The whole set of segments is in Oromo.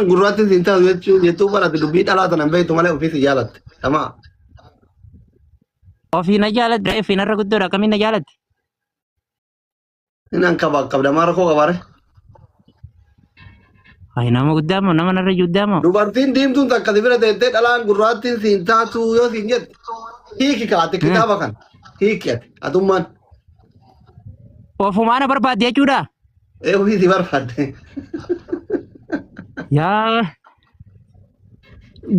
Gurraattiin siin taatu jechuu jettuu barate dubbii dhalaa tana hin beektu malee ofii si jaalatte. Tamaa. Ofii na jaalatte ofii narra guddoodha akkamiin na jaalatte? Inni an qaba qabda maa rakkoo qabaare. Ay nama guddaa moo nama narra guddaa moo? Dubartiin diimtuun takka si bira teettee dhalaan gurraattiin siin taatu yoo siin jette hiiki kaate kitaaba kana hiiki ati atummaan Ofumaa na barbaadde jechuudha. ee ofii si barbaadde. Yaa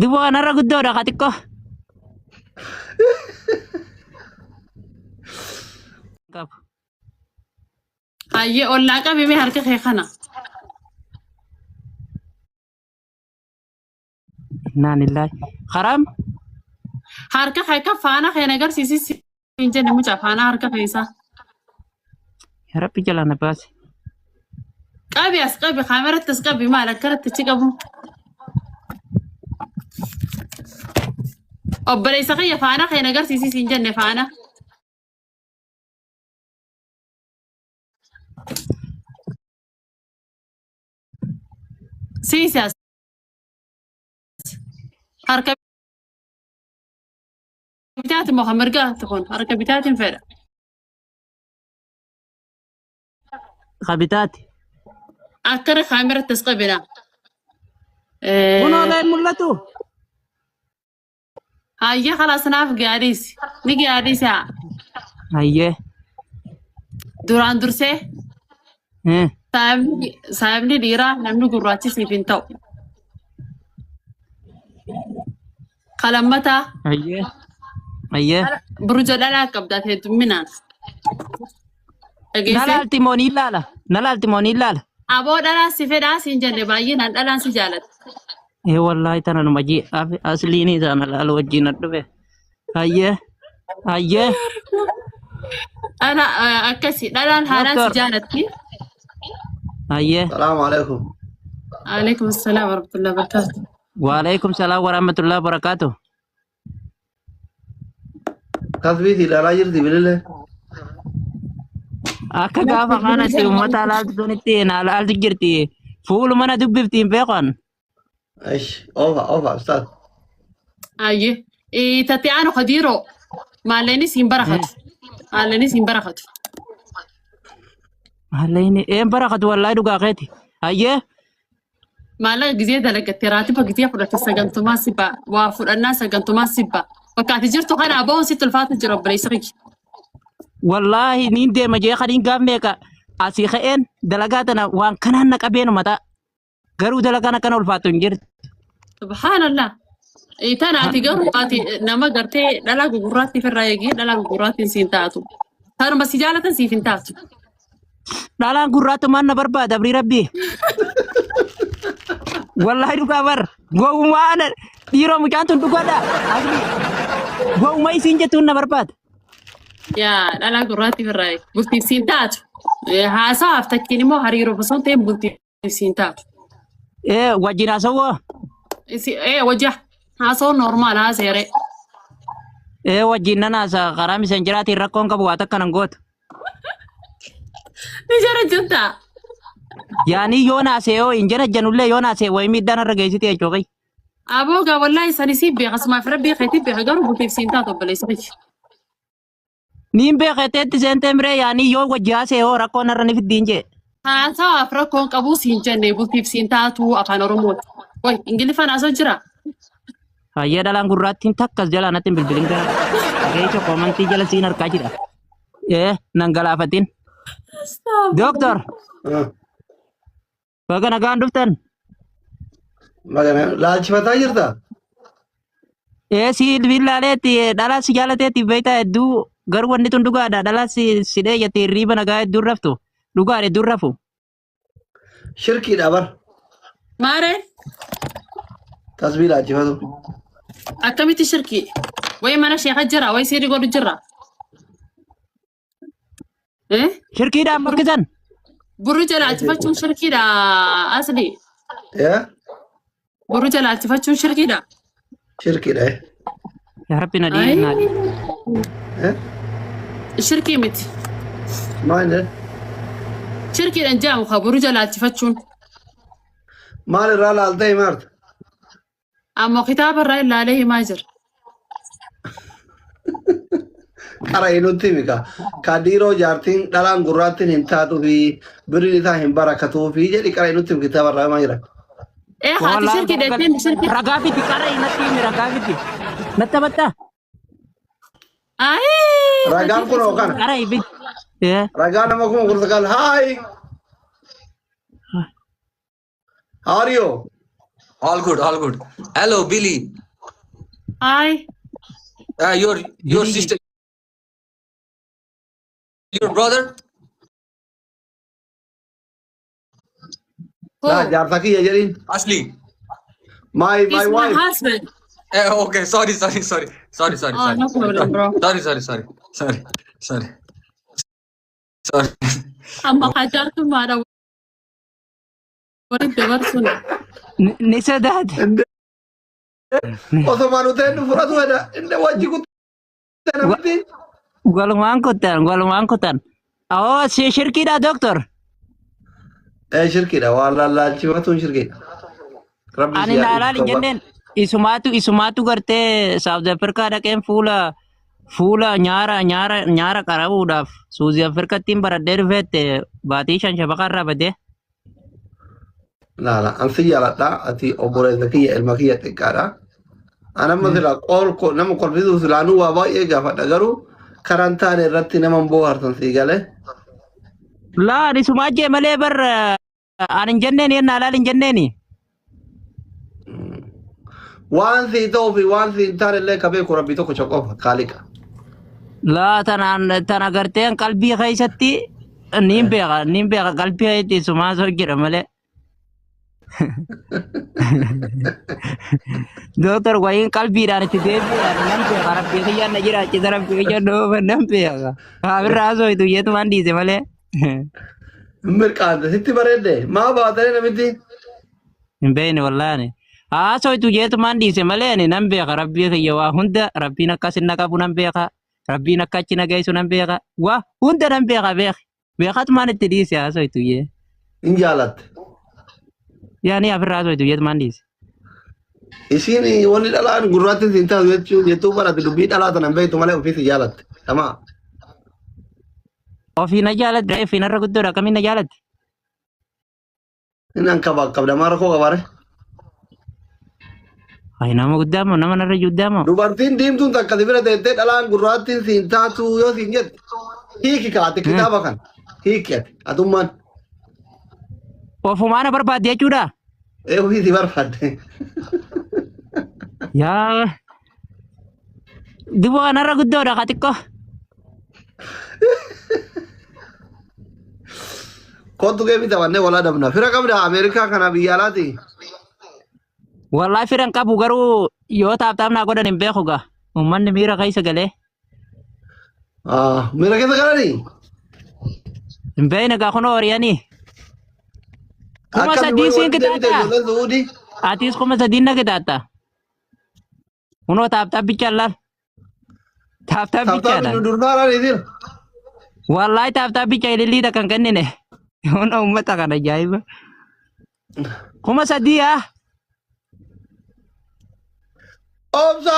duboo narra guddoodha ka xiqqoo. Qabu. Hayyee ollaa qabi mee harka kee kana. Innaan illaahi. Karaam Harka kee akka faana kee na agarsiisi hin jenne mucaa faana harka kee isaa. yaa rabbi jalaa na baase. Qabi as qabi kaameratti as qabi maal akkanatti achi qabu. Obboleessa kiyya faana kee na agarsiisi hin jenne faana. Siisi as. Harka bitaati moo kan mirgaati kun harka bitaatiin fedha. Ka bitaati. Akkana kaameratti as qabina. Kunoo leen mul'atu. Hayyee kalaas naaf gaadhiis. Ni gaadhiisa. Hayyee. Duraan dursee Eh. saayibni dhiiraa namni gurraachi siif hin ta'u. Kalammataa Hayyee. Hayyee. buruja dhalaa qabda heddumminaan. Na Dhageessee laalti moo ni ilaala? Na laalti moo ni ilaala? aboo dhalaa si fedhaa siin jenne baay'inaan dhalaan si jaalatti. Ee wallaahi tana numa jii asliin tana laalu wajjin na dhufe. Hayyee. Hayyee. Dhala akkasi dhalaan haalaan si Doktor. jaalatti. Hayyee. Salaamu alaikum. Alaikum salaam warahmatullahi wabarakatuh. Waalaikum salaam warahmatullahi wabarakatuh. Tasbii si ilaalaa jirti bilile. Akka gaafa kanatti uummata laaltu sunitti na laaltu jirti. Fuuluma na dubbifti hin beekan. Ish oofa oofa ustaaz. Ayyee. Tatti aanu kadiiroo maalleenis hin barakatu. Maalleenis hin barakatu. Maalleen een barakatu wallaahi dhugaa keeti. Hayyee. Maallaqa gizee dalagatte raatiba gizee fudhatte sagantumaa si ba'a. Waa fudhannaa sagantumaa si ba'a. Bakka ati jirtu kana aboon sitti ulfaatu jira obboleessa kiyya. Wallaahi niin deema jee kaniin gaaf meeqa asii ka'een dalagaa tana waan kanaan na qabeenu mataa. Garuu dalagaan akkana ulfaattu hin jirtu. Subhaanallah. Tana ati garuu ati nama gartee dhalaa gugurraatti ofirraa eegi dhalaa gugurraattiin siin taatu. Tanuma si jaalatan siif hin taatu. Dhalaan gurraattumaan na barbaada abrii rabbii. Wallaahi dhugaa bar. Gowwummaa ana dhiiroo mucaan tun dhugaadha. Asli gowwummaa isiin jettuun na barbaada. Yaa dhalaa gurraatti ofirraa eegi. Bultiif siin taatu. Haasawaaf takkiin immoo hariiroo osoo hin ta'in bultiif siin taatu. Ee wajjin haasawoo. Isi ee wajja haasawuun normaal haaseere. Ee wajjin nan haasa karaa misenjeraatiin rakkoon qabu waa takka nan gootu. Ni jara jirta. Yaanii yoo naasee yoo hin janajjanullee yoo naasee wayii miidhaan irra geessite jechuudha. Aboo gaa wallaahi sani sii beeka sumaaf rabbii keetii beeka garuu bultiif siin taatu obboleessa kiyya. Niin beeketeetti seentee miree yaanii yoo wajji haasee yoo rakkoon irra ni fiddiin jee. Haasawaaf rakkoon qabuu siin jenne bultiif siin taatu afaan Oromooti. Way Ingiliffaan haasoo jira. Hayyee dhalaan gurraattiin takkas jalaa natti hin bilbilin gara. Dhageessa koomantii jala siin harkaa jira. Ee nan galaafatin. Dooktor baga nagaan dhuftan. Magana laalchifataa jirta? Ee si billaaleetti dhalaa si jaalateetti beektaa hedduu garuu wanni tun dhugaadha dhalaa si si dheeyyatti hirriiba nagaa hedduu raftu dhugaadha hedduu rafu. Shirkiidha bar. Maaree Tasbii laalchifatu. akkamitti shirkii? Way mana sheeka jira way siiri godhu jira. Eh? Shirkiidhaan bakkisan. Burri jalaachifachuun shirkiidha asli. Yaa Burri jalaachifachuun shirkiidha. shirkiidha. Yaa Rabbi na dhiiri naa dhiiri. Eh? Shirkii miti. Maal jedhe? Shirkiidhaan jedhamu ka burri jalaachifachuun. Maal irraa laaltee himaarta? Ammoo kitaaba irraa ilaalee himaa jira. Qara nutti himi ka. Kadiiroo jaartiin dhalaan gurraattiin hin taatuu fi birriin isaa hin barakatuu fi jedhi qara nutti himi kitaaba irraa himaa jira. Ee haati shirki dheetteen shirki. Ragaa fiti qara natti himi ragaa fiti. Natta batta. Ayii. Ragaan kun hoo kana. Qara ibi. Eh. Ragaa nama 19,000. Hi. How are you? All good, all good. Hello, Billy. Hi. Your sister, your brother. Laa Who? jaarsa kiyya jedhiin. Ashley. My He's my wife. husband. Okay, sorry, sorry, sorry, sorry, sorry, Oh, sorry, no problem, bro. sorry, sorry, sorry, sorry, sorry, sorry. Amma qajaartummaadha walitti dabarsuun. Ni sodaate. Inde osoma nuti nu fudhatu fedha. Inde wajji kutte namitti. Walumaan kuttan walumaan kuttan. Oh, si shirkiidha doctor. Eh, shirkiidha, waan lallaalchifatuun shirkiidha. Rabbi Ani si haa laalaan hin dhiisu. jenneen isumaatu isumaatu gartee South Africa dhaqeen fuula fuula nyaara nyaara nyaara qarabuudhaaf Suuzi Afrikattiin baradhee dhufeette baatii 5 shabaqa irraa badee. Laala, an si jaaladha. Ati obboleessa kiyya, ilma kiyya xiqqaadha. An amma sila qool nama kolfisuuf silaanuu waa baay'ee gaafadha, garuu karaan taane irratti nama hin bohaarsan, sii galee. Laa, ani isumaa jee malee bar ani hin jenneeni yennaa laal hin jenneeni. Waan sii ta'uu fi waan sii hin taane illee ka beeku Rabbii tokko qofa, kaaliqa. Laa, tanaan tana garteen qalbii keessatti niin beeka, niin beeka, qalbii keessatti isumaa soo jira malee. Doctor wayiin qalbiidhaan itti deebi'uudhaan nan beeka, Rabbii kiyyaan na jiraachisa, Rabbii kiyyaan na oofa, nan beeka. Haabirraa haasoo yeetumaan dhiise malee. Mirqaante sitti bareedde maa baatanii namitti. Hin beekne wallaani. Haasoo yeetumaan dhiise malee ani nan beeka, Rabbii kiyya waa hunda, Rabbiin akkas na qabu nan beeka. Rabbiin akka achi na geessu nan beeka. Waa hunda nan beeka beeka. Beekatumaan itti dhiise haasoo jee. Hin jaalatte. Yaani afirraa haasoo yeetumaan dhiise. Isiin wanni dhalaan gurraatti siin taatu jechuu jettuu barate, dubbii dhalaa tana hin beektu malee ofii si jaalatte. Tamaa. Ofii na jaalatte, ofii narra guddoodha, akkamiin na jaalatte? Inni an qaba qabda maa rakkoo qabaare. Ay, nama guddaa moo nama narra guddaa moo? Dubartiin diimtuun takka si bira teettee dhalaan gurraattiin siin taatu yoo siin jette hiiki kaate kitaaba kana hiiki ati atummaan. Ofumaa na barbaadde jechuudha. Ee, ofii si barbaadde. Yaa. Duba narra guddoodha ka xiqqoo. Kottu kee bitawannee wal adabna. Fira qabda Ameerikaa kana biyya alaati. Wallahi firan qabu, garuu yoo tap tap naa godhan hin beeku gaa. Uummanni miira keessa galee. Ah, miira keessa galanii? Hin beekne gaa, kunoo horiyanii. Kuma Akkami sadii wayii siin walitti deebite qixaaxa. ijoolleen Suudii? Atis 3,000 na qixaaxa. Kunoo tap tap bichaan laal. Tap tap Tap tap bichaadhaan. nu durnaaraan isin. Wallahi tap tap bicha ilillii kan kennine. Kunoo uummata kana ajaa'iba. 3,000 haa. Oomsa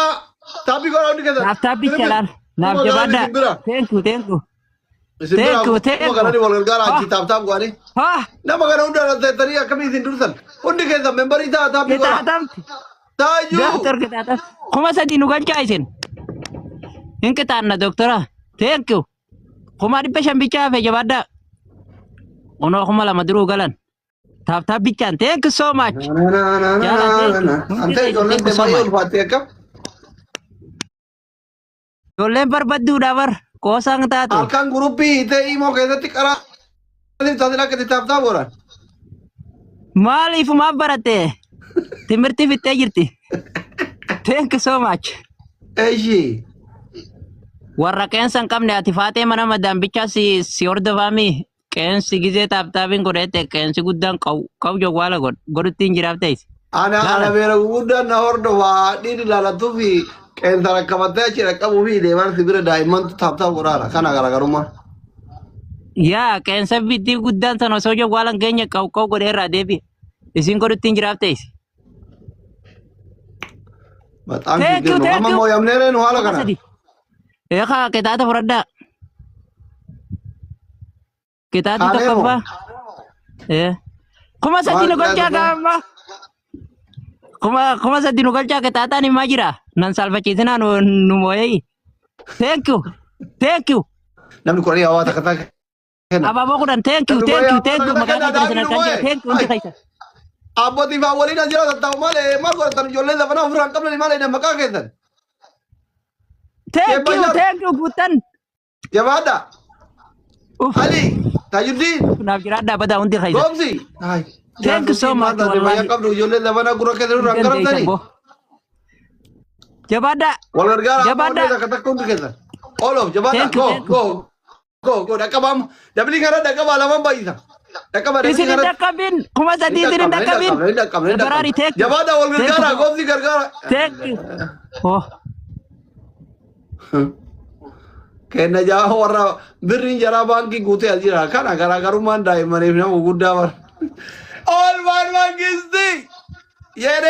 taappii godhaa hundi keessan. Tap tap bicha laal. Naaf Kuma galanii jabaadha. isin bira. Thank you, thank you. Isin bira Thank you, thank kuma you. galanii wal gargaara achi tap tap godhanii. Haa. Nama kana hunda teettanii akkamii isin dursan? Hundi keessan membarii ta'a, taappii godhaa. Qixaaxamti. Taayyuu. Doctor qixaaxam. 3,000 nu galchaa isin. Hin qixaanna, doctora. Thank you. 500,000 bichaa hafe, jabaadhaa. Kunoo 2,000 duruu galan. Tap tap bichaan. Thank you so much. Jaala, thank you. Ante ijoolleen Thank you so baay'ee much. ulfaatte akkam? Ijoolleen barbadduudha bar. Qoosaan taatu. Halkan guruppii hiitee imoo keessatti qaraa taasisa akka itti tap tap godhan. Maaliif maaf baratte? Timirtii fixxee jirti. Thank you so much. Eeshi. Warra qeensa hin qabne ati faatee mana madaambichaa si hordofaami. Qeensi gizee tap tapiin godhette qeensi guddaan qabu qabu jawwaala godhutti hin jiraaf ta'is. Ana Laala. ana beera guguddaan na hordofaa dhiirri ilaalattuu fi qeensa rakkabattee achi dhaqqabuu fi deemaan si bira daa'immantu tap tap godhaara. Kana garaagarummaa. Yaa, qeensa bittii guddaan sana osoo jawwaala hin geenye qabu qabu godhee irraa deebi'e. Isin godhutti hin jiraaf teessi. Baxaam Thank you, shigir nu. thank Amma you. mooyamneeree nu haala Kuma kana. sadi. Eekaa qixaata fudhadhaa. Qixaatii Kaanee moo? tokkoffaa. Ee. 3000 Maal nu galchaa qixaata gaamma. 3000 nu galchaa qixaataan himaa jira. Nan saalfachiisinaa nu nu mooyee. Thank you. Thank you. Namni kudhanii hawaa takka takka kenna. Abaaboo 10 thank you Namni thank mooyee you thank you hawaa maqaa takka keessan kenna isin daa'imni harkaan jira mooyee. thank you hundi Ay. keessan. Abbootii faa waliin as jira tattaa'u malee maal godhatan ijoollee lafanaa ofirraa hin qabnani malee maqaa keessan. Thank Sheebba you jar. thank you guuttan. Jabaadha. Uff Ali. Tajuddin. naaf jiraadhaa badaa hundi keessan. Goomsi. Ay. Thank you so much Maal wallahi. fayyaa qabdu ijoollee lafanaa gurra keessan irraa hin Dandeessan qarabtani. boo. Jabaadhaa. Wal gargaara amma Jabaadhaa. onnee takka takka hundi keessan. All of jabaadha. Thank you Go thank you. go go go dhaqqabaa dabilii kana dhaqqabaa lamaan baay'isa. Dhaqqabaa dabilii Isin hin kana. dhaqqabin. 3000 isin hin dhaqqabin. Hin dhaqqabne hin Baraari dhaqqabne. thank you. Jabaadha wal Thank you gargaara bro. goomsi gargaara. Thank you. Oh. Kenna jaa warra birriin jaraa baankii guutee as jira. Kana garaagarummaan daa'immaniif nama guddaa bara. Oolmaan mangisti! Yeree